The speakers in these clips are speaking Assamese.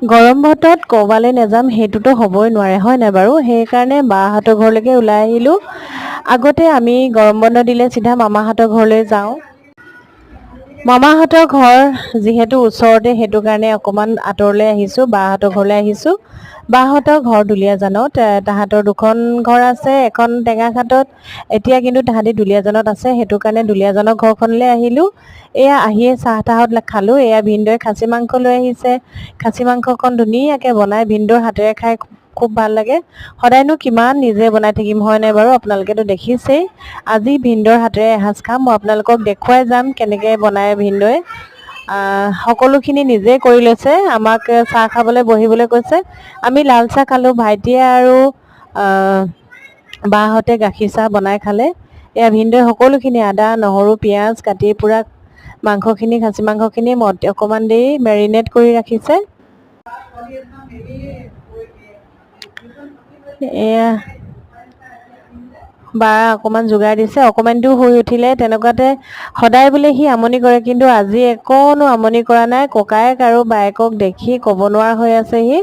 গৰম বতৰত ক'ৰবালৈ নাযাম সেইটোতো হ'বই নোৱাৰে, হয় নাই বাৰু? সেইকাৰণে বাহঁতৰ ঘৰলৈকে ওলাই আহিলোঁ। আগতে আমি গৰম বন্ধ দিলে চিধা মামাহঁতৰ ঘৰলৈ যাওঁ। মামাহঁতৰ ঘৰ যিহেতু ওচৰতে, সেইটো কাৰণে অকণমান আঁতৰলৈ আহিছোঁ, বাহঁতৰ ঘৰলৈ আহিছোঁ। বাহঁতৰ ঘৰ দুলীয়াজানত। তাহাঁতৰ দুখন ঘৰ আছে, এখন টেঙাখাটত। এতিয়া কিন্তু তাহাঁতি দুলীয়াজানত আছে, সেইটো কাৰণে দুলীয়াজানৰ ঘৰখনলৈ আহিলোঁ। এয়া আহিয়ে চাহ তাহত খালোঁ। এয়া ভিনদেউৱে খাচী মাংস লৈ আহিছে। খাচী মাংসকণ ধুনীয়াকৈ বনাই ভিনদেউৰ হাতেৰে খাই খুব ভাল লাগে। সদায়নো কিমান নিজে বনাই থাকিম, হয় নাই বাৰু? আপোনালোকেতো দেখিছেই। আজি ভিনদেউৰ হাতেৰে এসাঁজ খাম। মই আপোনালোকক দেখুৱাই যাম কেনেকৈ বনায় ভিনদেউৱে। সকলোখিনি নিজে কৰি লৈছে। আমাক চাহ খাবলৈ বহিবলৈ কৈছে। আমি লাল চাহ খালোঁ, ভাইটিয়ে আৰু বাহঁতে গাখীৰ চাহ বনাই খালে। এয়া ভিনদেউৱে সকলোখিনি আদা, নহৰু, পিঁয়াজ কাটি পূৰা মাংসখিনি, খাচী মাংসখিনি অকণমান দেৰি মেৰিনেট কৰি ৰাখিছে। এয়া বা অকণমান যোগাৰ দিছে। অকণমানটো শুই উঠিলে। তেনেকুৱাতে সদায় বোলে সি আমনি কৰে, কিন্তু আজি অকণো আমনি কৰা নাই। ককায়েক আৰু বায়েকক দেখি ক'ব নোৱাৰা হৈ আছে সি।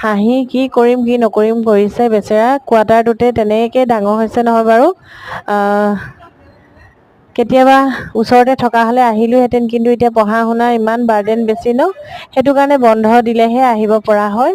হাঁহি কি কৰিম কি নকৰিম কৰিছে বেচেৰা। কোৱাৰ্টাৰটোতে তেনেকৈ ডাঙৰ হৈছে নহয় বাৰু। কেতিয়াবা ওচৰতে থকা হ'লে আহিলোহেঁতেন, কিন্তু এতিয়া পঢ়া শুনা ইমান বাৰ্ডেন বেছি ন, সেইটো কাৰণে বন্ধ দিলেহে আহিব পৰা হয়।